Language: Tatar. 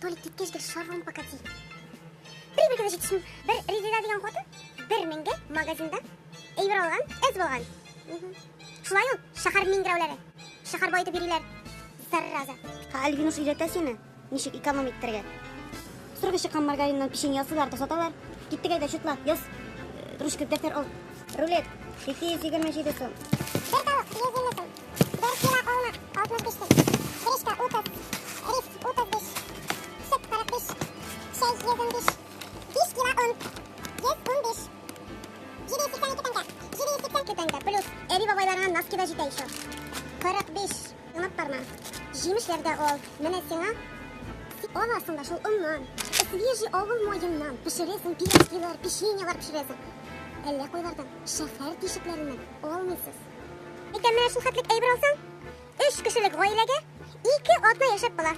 Толик киткәч гел шаром покати. Бер бер генә җитешми. Бер Резеда дигән хатын бер меңгә магазинда әйбер алган, әз булган. Шулай ул, шәһәр миңгерәүләре. Шәһәр баетып йөриләр. Зараза. Ха, Альбинуш өйрәтә сине, ничек эконом иттерергә. Срогы чыккан маргариннан печенье ясыйлар да саталар. Киттек әйдә, чутла, яз. Ручка, дәфтәр ал. Рулет, 227 сум. Бер тавык, 150 сум. Бер кило алма, 65 сум. Гречка, 30. Рис, 35. Сөт, 45. Чәй, 115. 5 кило он, 115. 782 тәңкә. 782 тәңкә, плюс әби-бабайларыңа носки да җитә еще. 45. Тыңлап барма. Җимешләр дә ал. Менә сиңа аласың да шул оннан, свежий авыл маеннан пешерәсең пирожкилар, печеньелар пешерәсең. Әллә кайлардан, шәһәр тишекләреннән алмыйсыз. Әйтәм, менә шул хәтлек әйбер алсаң, өч кешелек гаиләгә ике атна яшәп була.